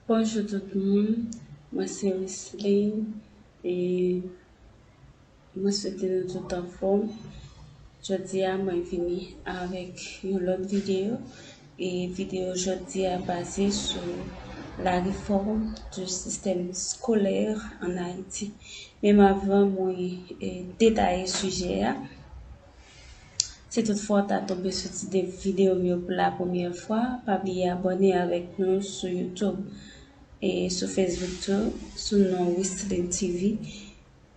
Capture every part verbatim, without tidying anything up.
Bonjou tout moun, mwen se Wisline e mwen swete nou tout anfòm. Jodi a mwen vini avèk yon lòt videyo e videyo jodi a baze sou la réforme du système scolaire en Haïti. Menm avan mwen e, detaye sijè a, si toutfwa w ta tonbe sou ti de videyo m yo pou la premyè fwa, pa bliye abòne avèk nou sou YouTube e sou Facebook tou, sou non Wisline T V.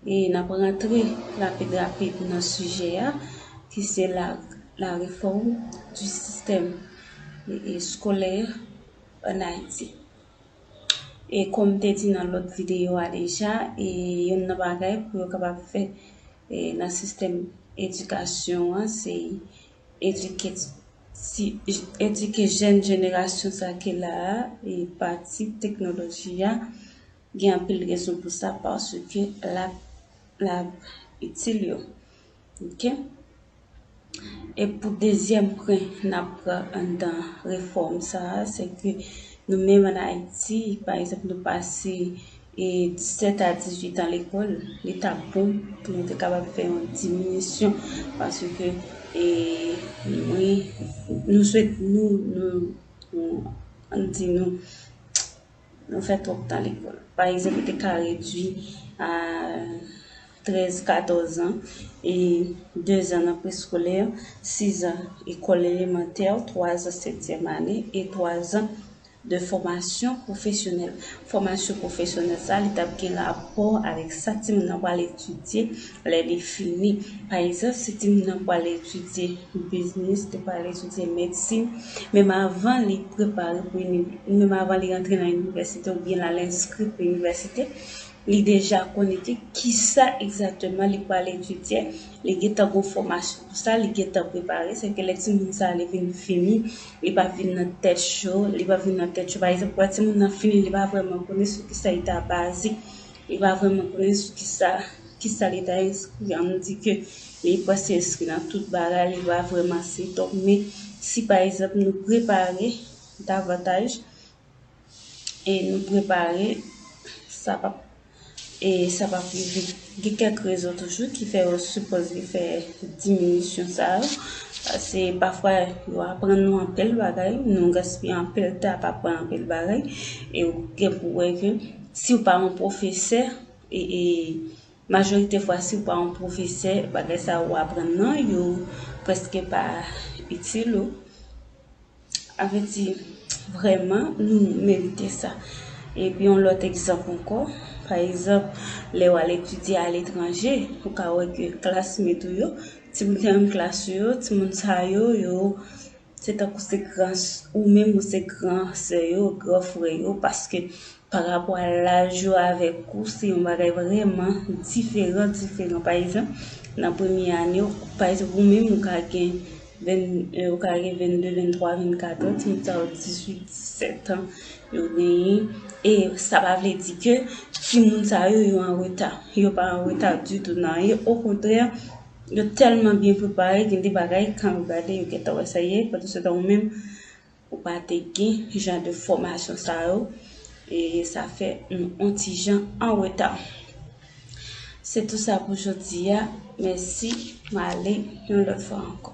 E n ap rantre rapid rapid nan sijè a, ki se la, la réforme du système e, e scolaire en Haïti. E kòm m te di nan lòt videyo a deja, e youn nan bagay pou yo kapab fè e, nan sistèm edikasyon an, se edike, si, edike jèn jenerasyon sa ki la a, e pati teknoloji a, gen anpil rezon pou sa, paske l ap, l ap itil yo. Ok? E pou dezyèm pwen n ap pran anndan refòm sa a, se ke nou menm ann Ayiti, pa egzanp, nou pase e disèt a dizuit an lekòl, li t ap bon pou nou te kapab fè yon diminisyon, paske e, wi, nou swete, nou, nou, nou, ann di nou, nou fè twòp tan lekòl. Pa egzanp, yo te ka redui a trèz, katòz an, e de zan nan preskolè, sis an ekòl elemantè, twa zan setyèm ane, e twa zan de fòmasyon pwofesyonèl. Fòmasyon pwofesyonèl sa, li t ap gen rapò avèk sa timoun nan pral etidye lè li fini. Pa egzanp, si timoun nan pral etidye biznis, li pral etidye medsin, menm avan li prepare pou ini-, menm avan li rantre nan inivèsite oubyen l al enskri pou inivèsite, li deja konnen ke kisa egzakteman li pral etidye, li gentan gon fòmasyon pou sa, li gentan prepare, se ke lè timoun sa li vin fini, li pa vin nan tèt cho, li pa vin nan tèt cho. Pa egzanp, lè timoun nan fini, li pa vrèman konnen sou kisa li ta baze, li pa vrèman konnen sou kisa, kisa li ta enskri. Ann di ke li prèske enskri nan tout bagay, li pa vrèman se top, men si pa egzanp nou prepare davantaj, e nou prepare, sa p ap, e sa p ap rive. Gen kèk rezon toujou ki fè yo sipoze fè diminisyon sa yo. Paske pafwa yo aprann nou anpil bagay, nou gaspiye anpil tan ap aprann anpil bagay, e ou gen pou wè ke si w pa yon pwofesè, e, e majorite fwa si w pa yon pwofesè, bagay sa yo w aprann nan, yo prèske pa itil ou. Sa vle di, vrèman, nou merite sa. Epi, yon lòt egzanp ankò, pa egzanp, lè w al etidye aletranje, ou ka wè ke klasmèt ou yo, timoun ki nan klas ou yo, timoun sa yo, yo, se tankou se gran, ou menm ou se gran sè yo, gran frè yo, paske pa rapò a laj yo avèk ou, se yon bagay vrèman diferan, diferan. Pa egzanp, nan premye ane, ou, pa egzanp, ou menm ou ka gen ven, e, ou ka gen vennde, venntwa, vennkat an, timoun sa yo dizuit, disèt an, yo genyen. E sa pa vle di ke timoun sa yo, yo an reta. Yo pa an reta ditou nan anyen. Okontrè, yo tèlman byen prepare, gen de bagay, kan yo gade, yo gentan wè sa ye, pandan se tan ou menm, ou pa te gen jan de fòmasyon sa yo, e sa fè nou on ti jan an reta. Se tou sa pou jodi a. Mèsi, m ale yon lòt fwa ankò.